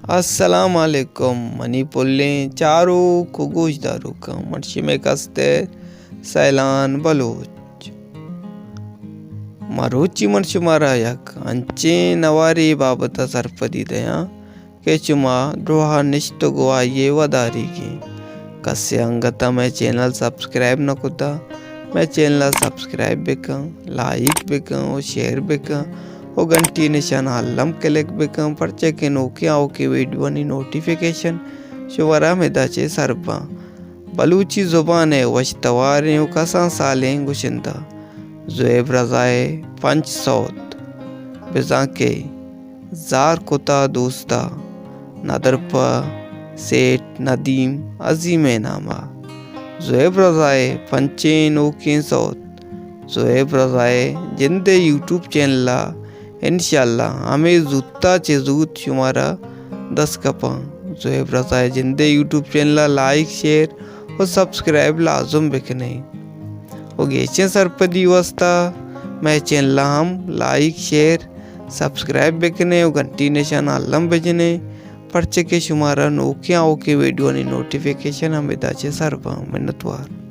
السلام علیکم منی پلیں چاروک و گوشداروکاں، من شمے کستر سیلان بلوچ۔ مروچی من شمارا یک انچیں نوارے بابت ءَ سرپدی دیاں کہ شما ڈوہا نشتگ و آئی ءِ وداریگیں۔ کسے انگت ءَ مئے چینل سبسکرائب نہ کتا، مئے چینل ءَ سبسکرائب بکن، لائک بکن و شیئر بکن و گھنٹی نشان ءَ الم کلک بکن، پرچہ کہ نوکیں آؤکیں ویڈیوانی نوٹیفیکیشن شمارا ہمدا چہ سر باں۔ بلوچی زبان ءِ وش تواریں و کسان سالیں گشندہ زویب رضا ءِ پنچ سوت، بزاں کہ زار کتا دوستا، ندر پہ سیٹھ ندیم عظیم ءِ ناما۔ زویب رضا ءِ پنچیں نوکیں سوت زویب رضا ءِ جند ءِ یوٹیوب چینل ءَ انشاءاللہ ہمے زوتا چہ زوت شمارا دست کپاں۔ زویب رضا ءِ جند ءِ یوٹیوب چینل ءَ لائک، شیئر و سبسکرائب لازم بکنے۔ و گیشیں سرپدی واستا مئے چینل ءَ ہم لائک، شیئر، سبسکرائب بکنے و گھنٹی نشان ءَ الم بجنے، پرچہ کہ شمارا نوکیں آؤکیں ویڈیوانی نوٹیفیکیشن ہمدا چہ سر باں۔ منتوار۔